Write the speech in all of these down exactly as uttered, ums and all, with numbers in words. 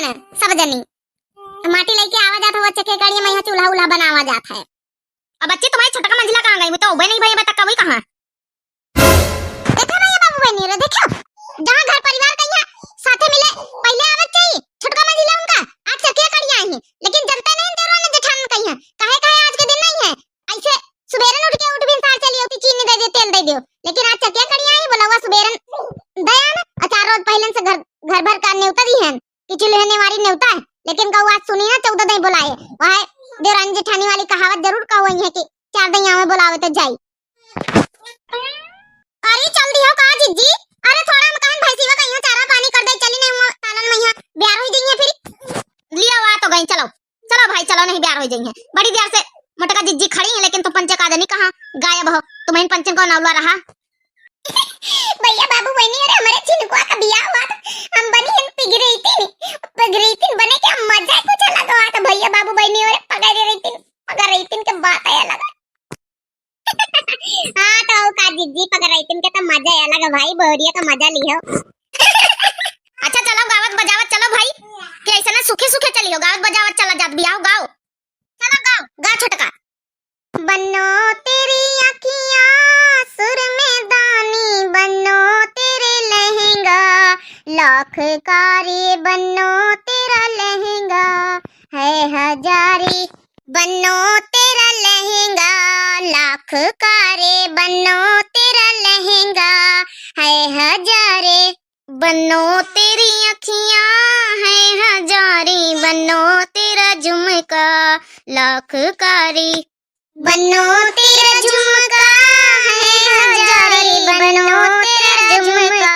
सब जनी माटी लइके आवा जात हवा, चकिया कड़िया मइहाँ चूल्हा उल्हा बनावा जात है। अब बच्ची, तुम्हारी छोटका मंझिला कहाँ गई? वो तो उबे नहीं भई, बता कब कहाँ? देखो भैया बाबू बहनी रे, देखो, जहाँ घर परिवार कहीं है, साथे मिले, पहले आवत चाहिए। छोटका मंझिला उनका, आज चकिया कड़िया आई है, लेकिन जनता नहीं, देवरान जेठान कहीं है, काहे काहे आज के दिन नहीं है। ऐसे सुबेरन उठ के उठ भी सार चली होती, चीनी दे दे, तेल दे दियो, लेकिन आज चकिया कड़िया आई, बोला हुआ सुबेरन दया ना, और चार रोज पहले से घर, घर भर का न्योता दी है कि चूल्हे नेवारी न्योता है, लेकिन कहू आज सुनी ना, चौदह दई बोलाए। वह देवरानी जेठानी वाली कहावत जरूर कहू है कि चार दई आवे बोलावे तो जाई। अरे चल दियो का जिज्जी? अरे थोड़ा हम कहन भैंसीवा का यहाँ चारा पानी कर दे, चली नहीं हुआ तालन में यहाँ ब्यार हो जाइए फिर। लिया हुआ तो गई, चलो चलो भाई चलो, नहीं ब्यार हो जाइए। बड़ी देर से मोटका जिज्जी खड़ी है, लेकिन तुम पंचे का जनी कहाँ गायब हो? तुम्हें पंचन को नौला रहा। भैया बाबू बहनी, अरे हमारे चिनकुआ का बियाह हुआ था, हम बनी है पिगरैतिन, पिगरैतिन बने के मजा कुछ अलग हुआ था भैया बाबू बहनी, अरे पगरैतिन, पगरैतिन के बात है अलग। हाँ तो का जिज्जी, पगरैतिन के तो मजा है अलग भाई, बहुरिया का मजा लिहो। अच्छा चलो गावत बजावत चलो भाई, कि ऐसे ना सूखे सूखे चलियो, गावत बजावत चला जात बियाह गाओ। चलो गाओ, गा छोटका। बन्नो तेरी अखियाँ सुरमेदानी, बन्नो तेरे लहंगा लाख का रे, बन्नो तेरा लहंगा है हजारी, बन्नो तेरा लहंगा लाख का रे, बन्नो तेरा लहंगा है हजारे। बन्नो तेरी अखियाँ है हजारी, बन्नो तेरा झुमका लाख का रे। बन्नो तेरा झुमका है हजारी, बन्नो तेरा झुमका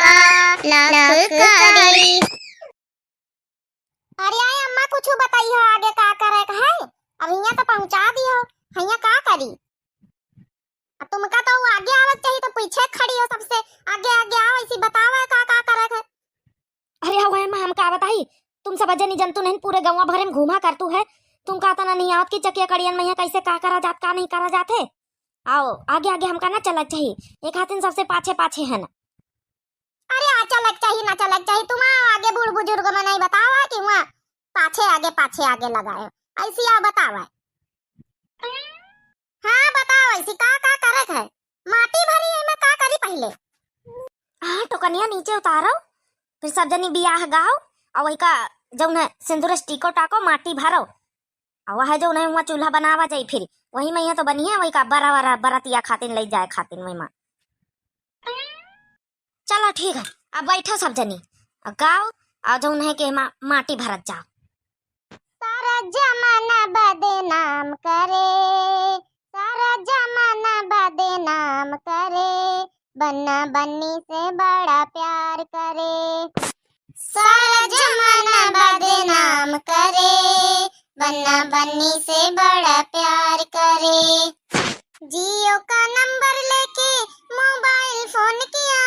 लाख का रे। अरे आए अम्मा, कुछ बताई हो आगे का करे के है? अब हियाँ तो पहुँचा दी हो, हियाँ का करी? अब तुमका तो आगे आवत चाहिए, तो पीछे खड़ी हो सबसे, आगे आगे आओ, ऐसी बतावा का का करे के। अरे हो गए माँ, हम का बताई, तुम सब जनी जंतु नहीं, पूरे गाँव भरे में घूमा करतू है, तुम का तना नहीं आवत कि चकिया कड़ियन में यहाँ कैसे का करा जात, का नहीं करा जात है। आओ आगे आगे, हमका ना चलक चाहिए, एक हाथिन सबसे पाछे पाछे है ना। अरे आ चलक चाहिए ना चलक चाहिए, तुम आओ आगे, बूढ़ बुजुर्ग में नहीं बतावा कि वहाँ पाछे आगे पाछे आगे लगाए, ऐसी आओ बतावा। हाँ बताओ, ऐसी का का करे के है? माटी भरी है, मैं का करी पहले? हाँ टोकनिया नीचे उतारो, फिर सब जनी बियाह गाओ, और वही का जौन है सिंदूर स्टिको टाको माटी भरो, और वह जौन है वहाँ चूल्हा बनावा जाई, फिर वही में यहाँ तो बनी है, वही का बरा बरा बरतिया खातिन ले जाए खातिन वही माँ। चलो ठीक है, अब बैठो सब जनी, अब गाओ, और जौन है कि मा-, माटी भरत जाओ। सारा जमाना बदनाम करे, सारा जमाना बदनाम करे, बन्ना बन्नी से बड़ा प्यार करे। सारा जमाना बदनाम करे, बन्ना बन्नी से बड़ा प्यार करे। जियो का नंबर लेके मोबाइल फोन किया,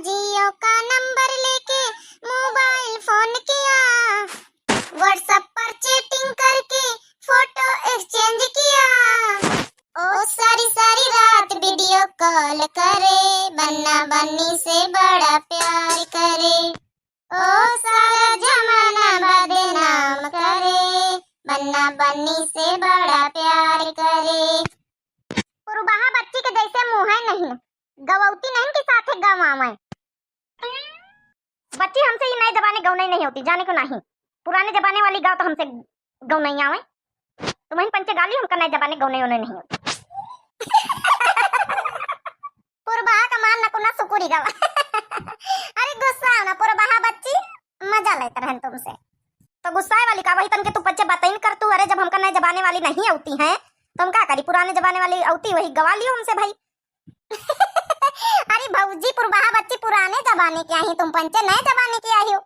जियो का नंबर लेके मोबाइल फोन किया, WhatsApp पर चैटिंग करके फोटो एक्सचेंज किया। ओ सारी सारी रात वीडियो कॉल करे, बन्ना बन्नी से बड़ा प्यार करे। ओ सारा जमाना बदनाम करे, बन्ना बन्नी से बड़ा प्यार करे। पुरबहा बच्ची के जैसे मुँह है नहीं, गवौती नहीं कि साथे गवावे। बच्ची हमसे ये नए जमाने गौनई नहीं होती, जाने को नहीं। पुराने जमाने वाली गाओ तो हमसे गौनई आवे। तुम्हें पंचे गाली, हमका नए जमाने गौनई होने नहीं होती। पुरबहा का मार नको ना सुकुरी गवा। अरे गुस्सा ना पुरबहा बच्ची, मजा लेत रहन तुमसे। तो गुस्साए वाली का, वही तन के तू पंचे बताइन कर तू, अरे जब हमका नए जमाने वाली नहीं होती हैं, तो हम का करी, पुराने जमाने वाली होती वही गवा लियो हमसे भाई। अरे भौजी पुरबहा बच्ची पुराने जमाने के आई, तुम पंचे नए जमाने के आई हो।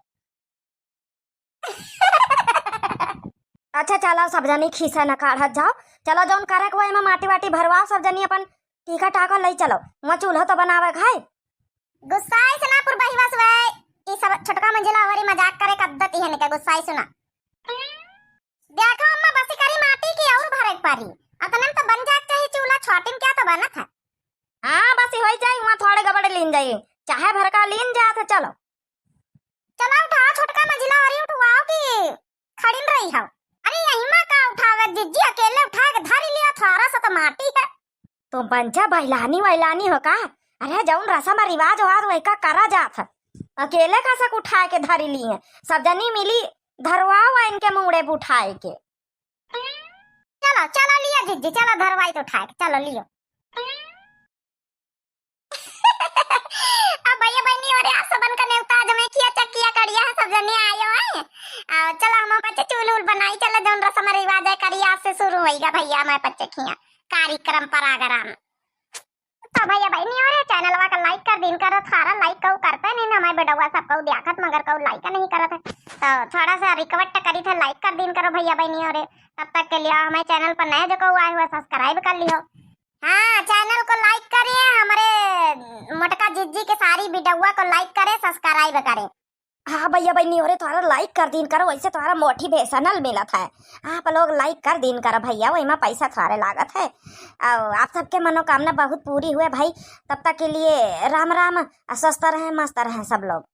अच्छा चलो सब जनी खीसा न काढ़त जाओ, चलो जौन करे के एमा माटी वाटी भरवाओ, सब जनी अपन टीका टाका लई चलो, वहाँ चूल्हा तो बनावे के है। गुस्साइस ना पुरबहिवा से, ई सब छोटका मंझिला हमारी मजाक करे कद्दती है निके गुस्साइस ना। देखो अम्मा बसी करी माटी की और भरे के पड़ी, अतने में तो बन जात चाहिए चूल्हा, छोटी में क्या तो बनत है। हाँ बस होई जाई, वहाँ थोड़े गबड़े लीन जाई, चाहे भरका लीन जात है। चलो चलो उठाओ छोटका मंझिला हरी उठवाओ कि नहीं हो। अरे यही माँ का उठावे जिज्जी, अकेले उठा के धरी लिया, थोड़ा सा तो माटी है। तो बंचा बैलानी वैलानी हो का? अरे जौन रसम रिवाज होत वही का करा जात है, अकेले का सक उठा के धरी ली है, सब जनी मिली धरवाओ इनके मूड़े पे उठाए के। चलो चलो लियो जिज्जी, चलो धरवाई तो उठाए के, चलो लियो। अब भैया बहनी हो रे, आप सबन का नेवता आज मैं किया चक्किया करिया है, सब जने आयो है। आ, चलो हम बच्चे चूल उल बनाई, चलो जौन रसम रिवाज है करिया आज से शुरू होइगा भैया, मैं बच्चे किया कार्यक्रम परागराम। तो भैया बहनी हो रे, चैनलवा का लाइक कर दीन करो, थारा लाइक कऊ करते नहीं ना, हमारे बेडवा सब कऊ देखत मगर कऊ लाइक नहीं करत है। तो थोड़ा सा रिक्वेस्ट करी थे, लाइक कर दीन करो भैया बहनी हो रे। तब तक के लिए हमारे चैनल पर नए जो कऊ आए हुए सब्सक्राइब कर लियो। हाँ, चैनल को लाइक करिए, हमारे मोटका जिज्जी के सारी वीडियोवा को लाइक करे, सब्सक्राइब करे। हाँ भैया बहनी हो रे, थोड़ा लाइक कर दीन करो, वैसे थोड़ा मोटिवेशनल मिलत है। आप लोग लाइक कर दीन करो भैया, वही में पैसा थोड़े लागत है। और आप सबके मनोकामना बहुत पूरी हुए भाई। तब तक के लिए राम राम, आ स्वस्थ रहें, मस्त रहें सब लोग।